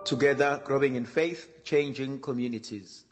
Together, growing in faith, changing communities.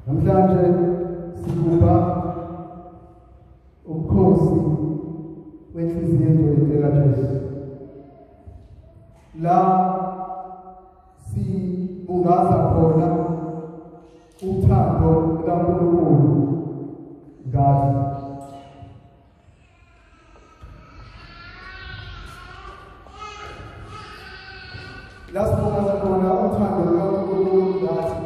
Namhlanje sigubha umkhosi wenhliziyo engcwele kaJesu. La sibungaza khona uthando lukaNkulunkulu ngathi. La sibungaza khona uthando lukaNkulunkulu ngathi.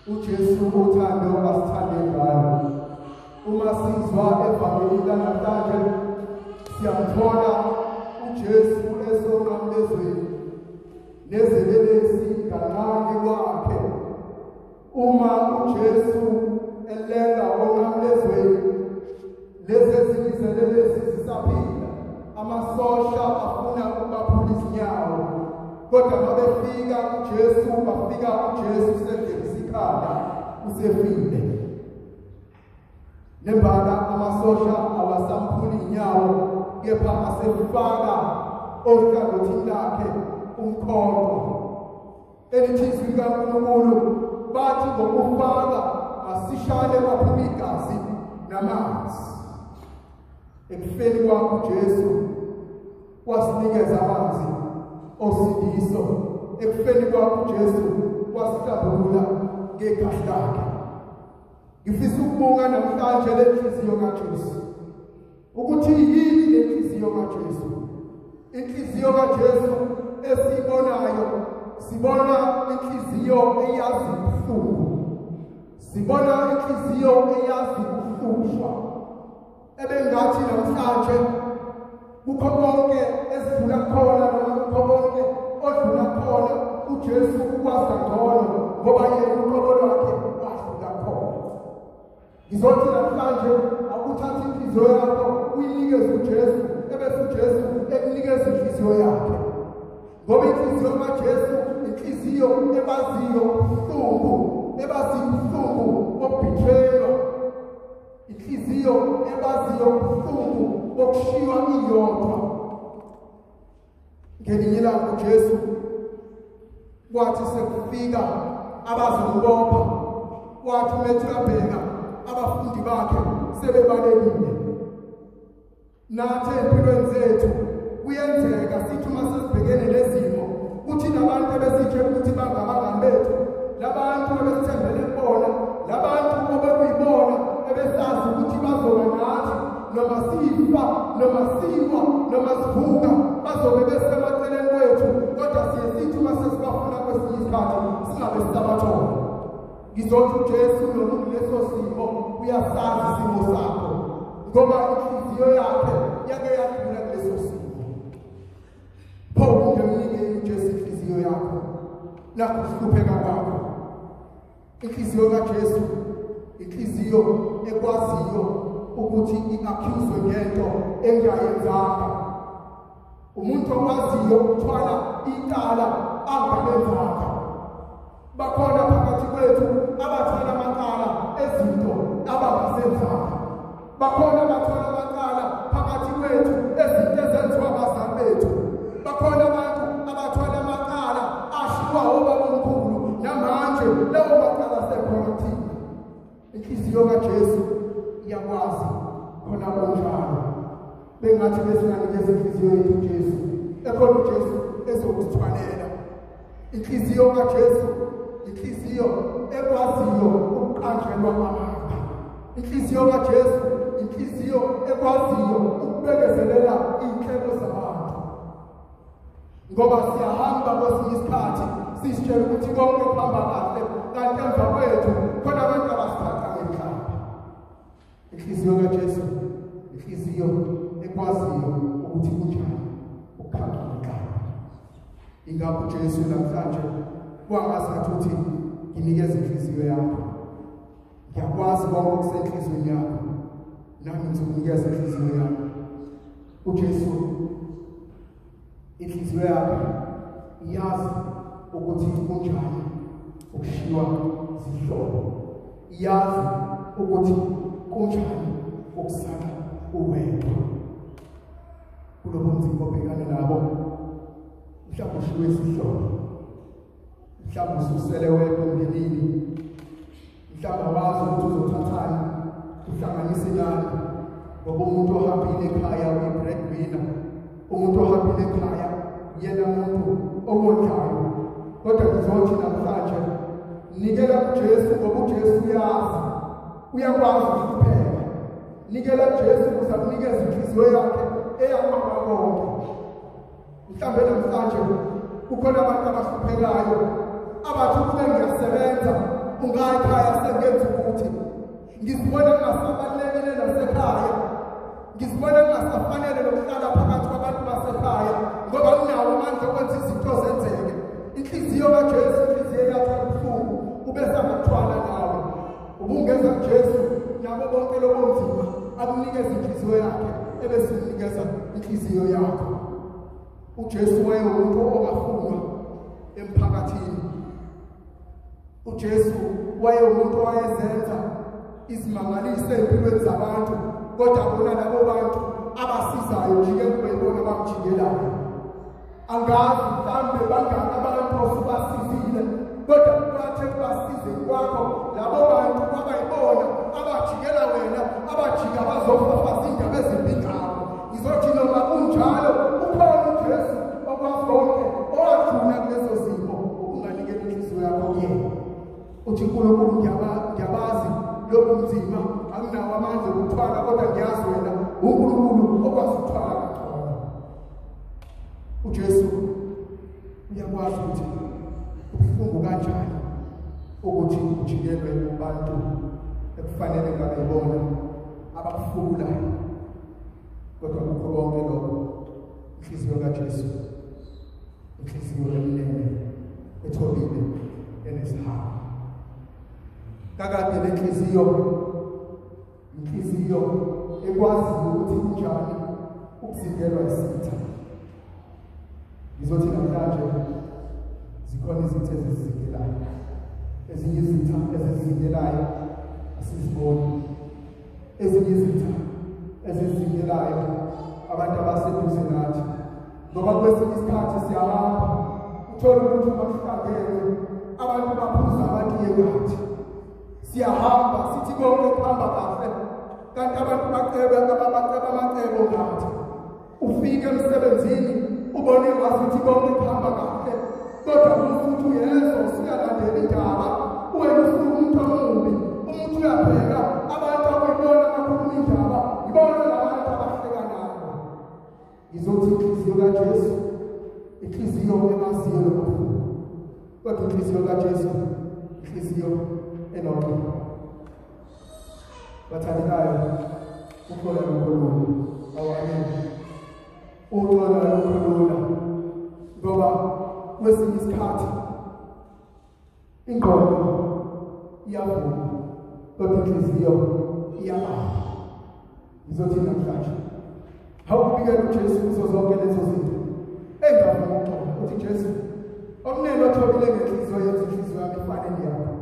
uJesu uthando asithande ngalo. Uma sizwa evangelini lanamhlanje siyamthola uJesu esonqamlezweni nezelelesi nganqane kwakhe. Uma uJesu elenga onqamlezweni lezi ezinye izelelesi zisaphila, amasosha afuna ukubaphula izinyawo, kodwa mabefika uJesu bafika uJesu segelisa ikhanda usefile. Nembala amasosha awasamphuli inyawo, kepha asefaka ohlangothini lakhe umkhonto. Elithi izwi likaNkulunkulu bathi ngokufaka asishane kwaphuma igazi namanzi. Ekufeni kwakhe uJesu wasinikeza amanzi osindiso. Ekufeni kwakhe uJesu wasihlambulula ngegazi lakhe. Ngifisa ukubuka namhlanje le nhliziyo kaJesu, ukuthi yini le nhliziyo kaJesu. Inhliziyo kaJesu esiyibonayo, sibona inhliziyo eyazi ubuhlungu, sibona inhliziyo eyazi ukuhlushwa. Ebengathi namhlanje kukho konke esidlula khona noma kukho konke odlula khona, uJesu ukwazi kangcono ngoba yena uqobo lwakhe wadlula khona. Ngizothi namhlanje akuthathe inhliziyo yakho uyinikeze uJesu, ebese uJesu ekunikeza inhliziyo yakhe. Ngoba inhliziyo kaJesu inhliziyo ebaziyo ubuhlungu, ebaziyo ubuhlungu bokubhithelwa, inhliziyo ebaziyo ubuhlungu bokushiywa iyodwa. Ngelinye ilanga uJesu kwathi sekufika abazombopha, wathi umethi uyabheka abafundi bakhe sebebalekile. Nathi empilweni zethu kuyenzeka sithi uma sesibhekene nezimo kuthi nabantu ebesitshela ukuthi bangabangani bethu, labantu ebesithembele kubona, labantu obekuyibona ebesazi ukuthi bazoba nathi noma sifa noma siwa noma sivuka, bazobe besemaceleni kwethu, kodwa siye sithi uma sesibafuna kwesinye isikhathi singabe sisabathola. Ngizothi uJesu noma kuleso simo uyasazi isimo sakho. ngoba inhliziyo yakhe yake yadlula kuleso simo. Pho ungemnike uJesu inhliziyo yakho nakuhlupheka kwakho. Inhliziyo kaJesu inhliziyo ekwaziyo ukuthi i-accuse ngento engayenzanga. Umuntu okwaziyo ukuthwala icala angalenzanga. Bakhona phakathi kwethu abathwala amacala ezinto abangazenzanga. Bakhona abathwala amacala phakathi kwethu ezinto ezenziwa abazali bethu. Bakhona abantu abathwala amacala ashiwa obabomkhulu namanje lawo macala sekhona kuthina. Inhliziyo kaJesu iyakwazi khona kunjalo. Bengathi besinganikeza inhliziyo yethu uJesu, ekhona uJesu ezokusithwalela. Inhliziyo kaJesu inhliziyo ekwaziyo ukuqanjelwa amanga. Inhliziyo kaJesu inhliziyo ekwaziyo ukubekezelela iy'nhlelo zabantu. Ngoba siyahamba kwesinye isikhathi sisitshela ukuthi konke kuhamba kahle, kanti emva kwethu khona abantu abasithatha ngenhlamba. Inhliziyo kaJesu inhliziyo ekwaziyo ukuthi kunjani ukukhamba ngenhlamba. Ingakho uJesu namhlanje kwangazathi uthi nginikeze inhliziyo yakho. Ngiyakwazi konke okusenhliziyweni yakho, nami ngizokunikeza inhliziyo yakho. uJesu inhliziyo yakhe iyazi ukuthi kunjani ukushiywa zihlobo, iyazi ukuthi kunjani ukusala uwedwa kulobo nzima obhekane nabo. Mhlawumbe ushiwe isihlobo, mhlawumbe ususele wedwa emndenini, mhlawumbe awazi ukuthi uzothathani uhlanganise nani, ngoba umuntu ohambile ekhaya uyi-breadwinner, umuntu ohambile ekhaya yena muntu owondlayo. Kodwa ngizothi namhlanje nikela kuJesu, ngoba uJesu uyazi, uyakwazi ukuhlupheka. Nikela kuJesu ukuze akunikeze inhliziyo yakhe eyakwaba konke. Mhlawumbe namhlanje kukhona abantu abahluphekayo abathi ukube ngiyasebenza ungayi ekhaya sengenza ukuthi ngizibona ngingasabalulekile nasekhaya, ngizibona ngingasafanele nokuhlala phakathi kwabantu basekhaya ngoba nginawo amandla okwenza izinto zenzeke. Inhliziyo kaJesu inhliziyo eyathwala ubuhlungu ubese angakuthwala nawe. Ubungeza kuJesu nabo bonke lobo nzima akunikeze inhliziyo yakhe ebese unikeza inhliziyo yakho. uJesu wayewumuntu ongafunwa emphakathini. uJesu wayewumuntu owayezenza izimangaliso empilweni zabantu, kodwa bona labo bantu abasizayo jike kube yibona abamjikelayo. Angazi mhlawumbe bangaki abantu osubasizile, kodwa kwathi kubasizeni kwakho labo bantu kwaba yibona abajikela wena, abajika bazofafaza indaba ezimbi ngabo. Ngizothi noma kunjalo ukhona uJesu okwazi konke owadlula kulezo zimo ukunganikela inhliziyo yakho kuyena. Uthi uNkulunkulu ngiyabazi lobu nzima, anginawo amandla okuthwala, kodwa ngiyazi wena uNkulunkulu okwazi ukuthwala kangcono. uJesu uyakwazi ukuthi ubuhlungu kanjani ukuthi ujikelwe kubantu ekufanele ngabe yibona abakufukulayo. Kodwa kukho konke lokho inhliziyo kaJesu inhliziyo emnene ethobile enesihawu. Kakade lenhliziyo inhliziyo ekwaziyo ukuthi kunjani ukuzingelwa isitha. Ngizothi namhlanje zikhona izitha ezizingelayo, ezinye izitha ezizingelayo asiziboni, ezinye izitha ezizingelayo abantu abaseduze nathi, ngoba kwesinye isikhathi siyahamba uthole ukuthi uma kuhlangene abantu baphuza amatiye ngathi. Siyahamba sithi konke kuhamba kahle, kanti abantu bacebe abaceba amacebo ngathi. Ufike emsebenzini ubone ngathi konke kuhamba kahle, kodwa futhi uyezwa usuyalandela indaba, wena usuke umuntu omubi. Umuntu uyabheka abantu abuyibona bakhuluma indaba, ibona labantu abahleka nabo. Ngizothi inhliziyo kaJesu inhliziyo emaziyo lobuhlungu, kodwa inhliziyo kaJesu inhliziyo enoxolo. Bathandekayo, Uxola lukhulula awamen. Uxola lukhulula ngoba kwesinye isikhathi ingqondo iyavuma kodwa inhliziyo iyabamba. Ngizothi namhlanje awubikela uJesu kuzo zonke lezo zinto engavuma ukuxola, uthi Jesu omnene othobile ngenhliziyo yenza inhliziyo yami ifane neyakho.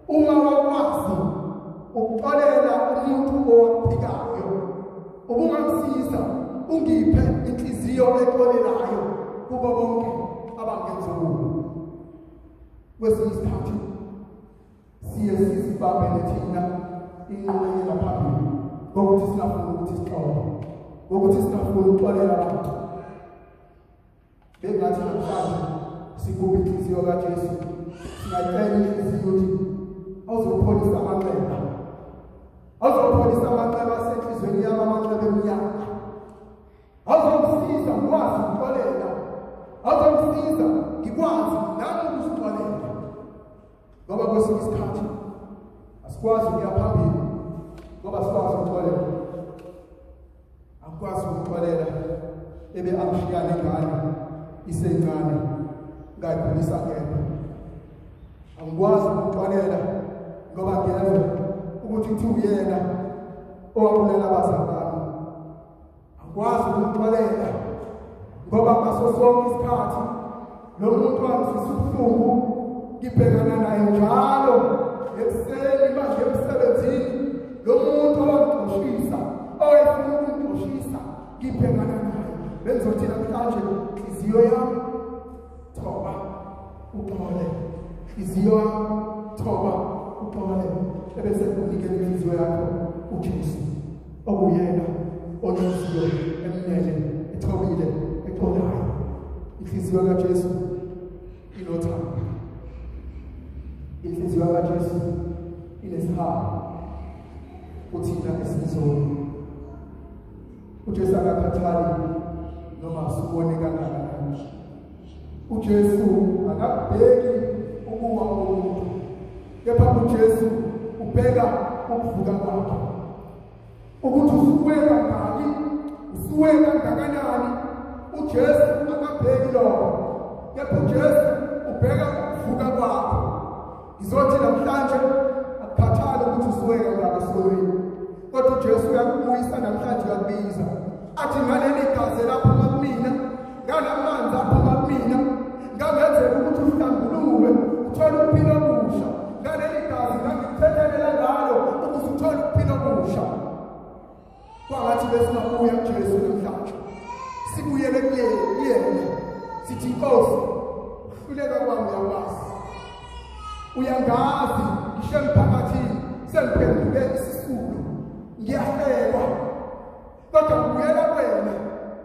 Uma wakwazi ukuxolela umuntu owaphikayo, ubungamsiza ungiphe inhliziyo exolelayo kubo bonke abangenza okubi. Kwesinye isikhathi siye sizibambele thina inqubekela phambili ngokuthi singafuni ukuthi sixole, ngokuthi singafuni ukuxolela abantu. Bengathi namhlanje sigubhe inhliziyo kaJesu, singayicela inhliziyo ukuthi awuzopholisa amanxeba, awuzopholisa amanxeba asenhliziyweni yami, amanxeba eminyaka. Awuzongisiza ngikwazi ukuxolela, awuzongisiza ngikwazi nami ukuzixolela. Ngoba kwesinye isikhathi asikwazi ukuya phambili ngoba sikwazi ukuxolela. Akwazi ukuxolela ebe angishiya nengane isencane ngayikhulisa ngedwa. Angikwazi ukuxolela ngoba ngiyezwa ukuthi kuthiwa uyena owabulala abazali bami. Angikwazi ukuxolela ngoba ngaso sonke isikhathi lo muntu wangizwisa ubuhlungu, ngibhekana naye njalo ekuseni manje emsebenzini. Lo muntu owangixoshisa, owayefuna ukungixoshisa, ngibhekana naye. Bengizothi namhlanje inhliziyo yami thoba uxole, inhliziyo yami thoba uxole, ebese unikela inhliziyo yakho uJesu okuyena onenhliziyo emnene, ethobile, exolayo. Inhliziyo kaJesu inothando, inhliziyo kaJesu inesihawu kuthina esizoni. uJesu akakhathali noma sibone kangakanani. uJesu akabheki ukuwa komuntu, kepha uJesu ubheka ukuvuka kwakhe, ukuthi usuwe kangaki, usuwe kangakanani. uJesu akabheki lokho, kepha uJesu ubheka ukuvuka kwakho. Ngizothi namhlanje akukhathali ukuthi usuwe kangaki esonweni, kodwa uJesu uyakubuyisa namhlanje, uyakubiza athi ngaleli gazi laphuma kumina, ngalamanzi aphuma kumina, ngangenzeka ukuthi uhlambuluke uthole ukuphila okusha. Ngaleli gazi ngangikuthethelela ngalo ukuze uthole ukuphila okusha. Kwangathi besingabuya kuJesu namhlanje, sibuyele kuyena sithi Nkosi, ukuhluleka kwami uyakwazi, uyangazi, ngisho emphakathini sengiphenduke isisulu, ngiyahlekwa, kodwa ngibuyela kuwena,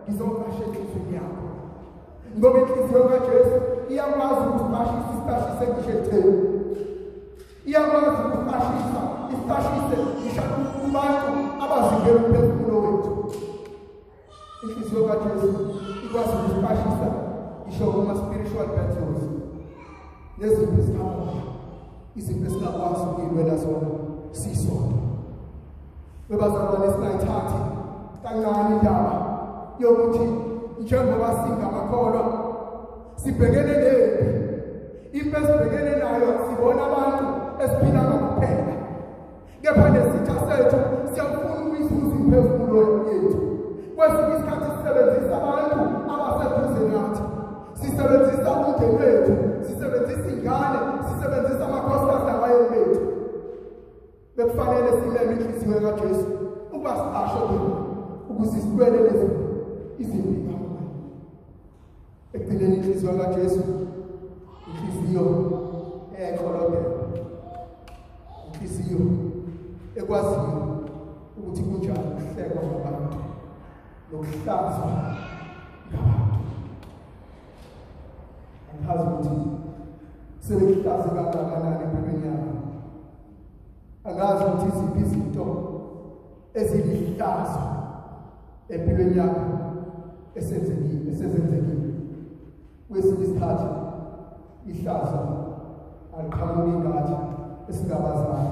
ngizocasha enhliziyweni yakho. Ngoba inhliziyo kaJesu iyakwazi ukusicashisa, isicashise ngisho ekutheni, iyakwazi ukusicashisa, isicashise ngisho kubantu abazingela umphefumulo wethu. Inhliziyo kaJesu ikwazi ukusicashisa ngisho kuma-spiritual battles, nezimpi zikamoya, izimpi esingakwazi ukuyilwela zona sisodwa. Webazalwane, singayithathi kancane indaba yokuthi njengoba singamakholwa sibhekene nempi. Impi esibhekene nayo sibona abantu esiphila ngabo kuphela, kepha nesitha sethu siyafuna ukuyizuza imiphefumulo yethu. Kwesinye isikhathi sisebenzisa abantu abaseduze nathi, sisebenzisa umndeni wethu, sisebenzisa ingane, sisebenzisa amakhosikazi nabayeni bethu. Bekufanele simeme inhliziyo kaJesu ukuba siqashe kuyo ukuze silwele lezi izimpi kamoya. Ekugcineni inhliziyo kaJesu inhliziyo eyayixolodela, inhliziyo ekwaziyo ukuthi kunjani ukuhlekwa ngabantu nokuhlazwa ngabantu. Angichazi ukuthi sebekuhlaze kangakanani empilweni yakho, angazi ukuthi iziphi izinto ezilihlazo empilweni yakho esezenzekile. Kwesinye isikhathi ihlazo aliqhamuki ngathi esingabazali,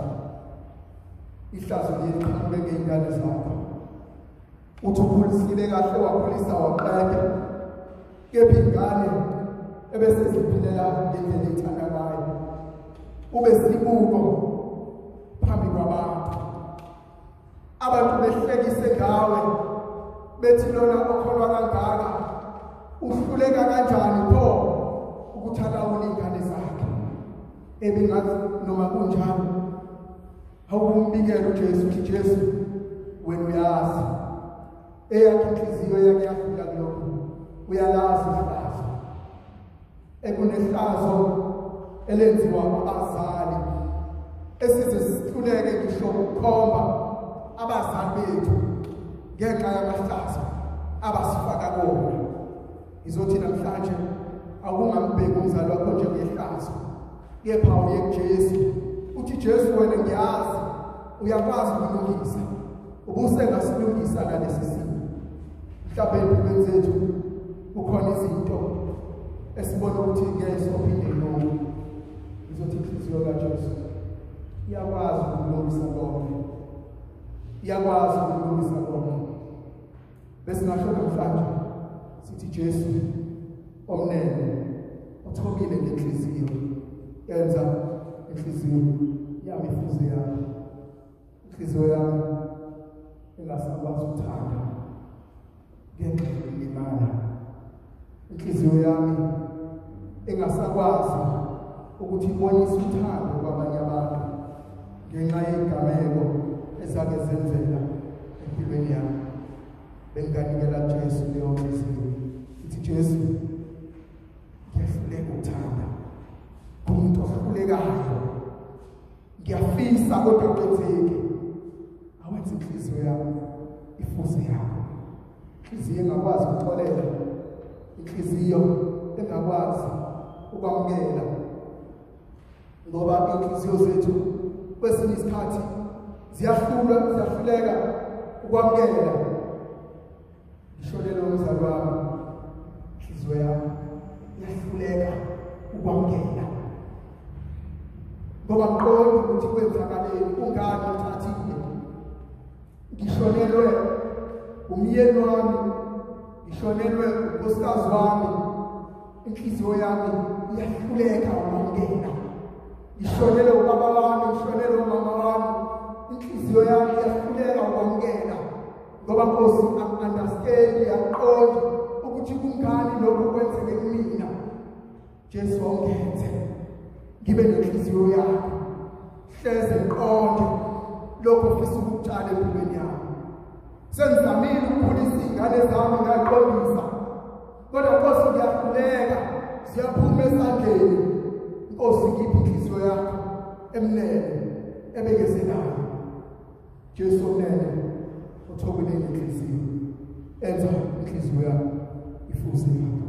ihlazo liye liqhamuke ngey'ngane zakho. Uthi ukhulisile kahle, wakhulisa waqeda, kepha ingane ebese ziphilela ngendlela ethanda ngayo. Ube sibuko phambi kwabantu, abantu behlekise ngawe, bethi lona okholwa kangaka uhluleka kanjani pho ukuthi alawule ingane zakhe. Ebengathi noma kunjalo awumbikele uJesu, uthi Jesu wena uyazi eyakhe inhliziyo yakhe yafika kulokho, uyalazi ihlazo ekunehlazo elenziwa abazali, esize sihluleke ngisho ukukhomba abazali bethu ngenxa yamahlazo abasifaka kuwona. Ngizothi namhlanje awungambheki umzali wakho njengehlazo, kepha uye kuJesu uthi Jesu wena ngiyazi uyakwazi ukulungisa, ubusengasilungisa nalesi simo. Mhlawumbe empilweni zethu kukhona izinto esibona ukuthi ngeke sophinde ilunge. Ngizothi inhliziyo kaJesu iyakwazi ukulungisa konke, iyakwazi ukulungisa konke. Besingasho namhlanje sithi Jesu omnene othobile ngenhliziyo, enza inhliziyo yami ifuze yakho, inhliziyo yami engasakwazi ukuthanda ngenxa yokulimala, inhliziyo yami engasakwazi ukuthi ibonise uthando kwabanye abantu ngenxa yegameko ezake zenzeka empilweni yami. Benganikela Jesu leyo nhliziyo, ithi Jesu ngiyahluleka ukuthanda kumuntu ohlulekayo, ngiyafisa kodwa kwenzeke. Awenze inhliziyo yami ifuze yakho, inhliziyo engakwazi ukuxolela, inhliziyo engakwazi ukwamukela, ngoba inhliziyo zethu kwesinye isikhathi ziyahlulwa, ziyahluleka ukwamukela. Ngishonele umzali wami, inhliziyo yami iyahluleka ukwamukela, ngoba ngiqonda ukuthi kwenzakaleni, kungani ngithathile. Ngishonelwe umyeni wami, ngishonelwe unkosikazi wami, inhliziyo yami iyahluleka ukwamukela. Ngishonelwe ubaba wami, ngishonelwe umama wami, inhliziyo yami iyahluleka ukwamukela, ngoba Nkosi angi-understand, iyaqonda ukuthi kungani lokhu kwenzeke kumina. Jesu awungenze ngibe nenhliziyo yakho, hleze ngiqonde lokho ofisa ukukutshala empilweni yami. Sengizamile ukukhulisa iy'ngane zami ngayiqondisa, kodwa Nkosi ngiyahluleka, ziyaphuma esandleni. Nkosi ngiphe inhliziyo yakho emnene ebekezelayo. Jesu omnene othobile ngenhliziyo, enza inhliziyo yami ifuze yakho.